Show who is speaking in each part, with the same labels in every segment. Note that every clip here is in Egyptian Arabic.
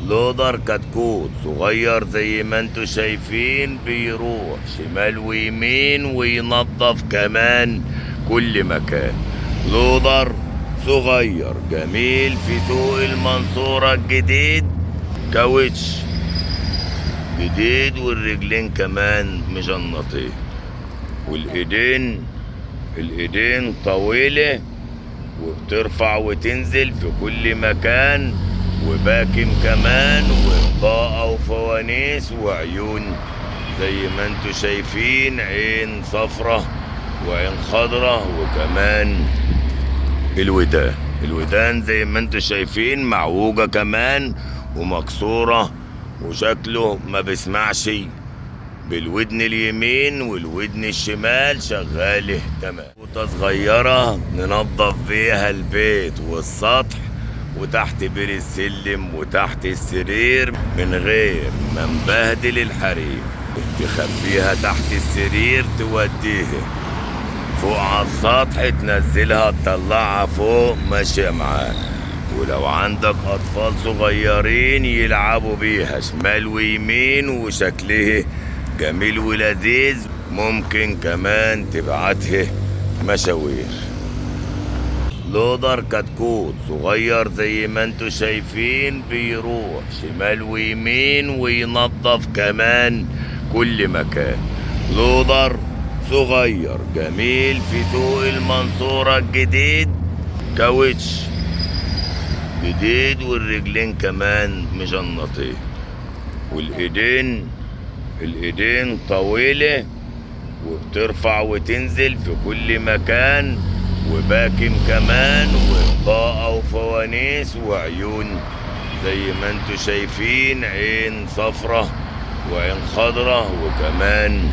Speaker 1: لودر كتكوت صغير زي ما انتوا شايفين، بيروح شمال ويمين وينظف كمان كل مكان. لودر صغير جميل في سوق المنصورة الجديد، كاوتش جديد والرجلين كمان مجنطين، والايدين طويلة وبترفع وتنزل في كل مكان، وباكم كمان، وإضاءة وفوانيس وعيون زي ما انتوا شايفين، عين صفرة وعين خضرة، وكمان الودان زي ما انتوا شايفين معوجة كمان ومكسورة، وشكله ما بيسمعش بالودن اليمين والودن الشمال شغاله تمام. فوطة صغيرة ننظف بيها البيت والسطح وتحت بير السلم وتحت السرير من غير ما نبهدل الحريم. تخبيها تحت السرير توديها فوق على السطح، تنزلها تطلعها فوق ماشية معاك. ولو عندك أطفال صغيرين يلعبوا بيها شمال ويمين، وشكلها جميل ولذيذ. ممكن كمان تبعتها مشاوير. لودر كتكوت صغير زي ما انتوا شايفين، بيروح شمال ويمين وينظف كمان كل مكان. لودر صغير جميل في سوق المنصورة الجديد، كاوتش جديد والرجلين كمان مجنطين، والايدين طويلة وبترفع وتنزل في كل مكان، وباكم كمان، وإضاءة وفوانيس وعيون زي ما انتوا شايفين، عين صفرة وعين خضرة، وكمان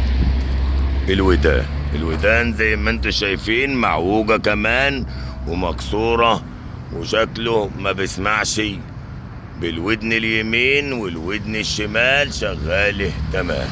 Speaker 1: الودان زي ما انتوا شايفين معوجة كمان ومكسورة، وشكله ما بيسمعش بالودن اليمين والودن الشمال شغاله تمام.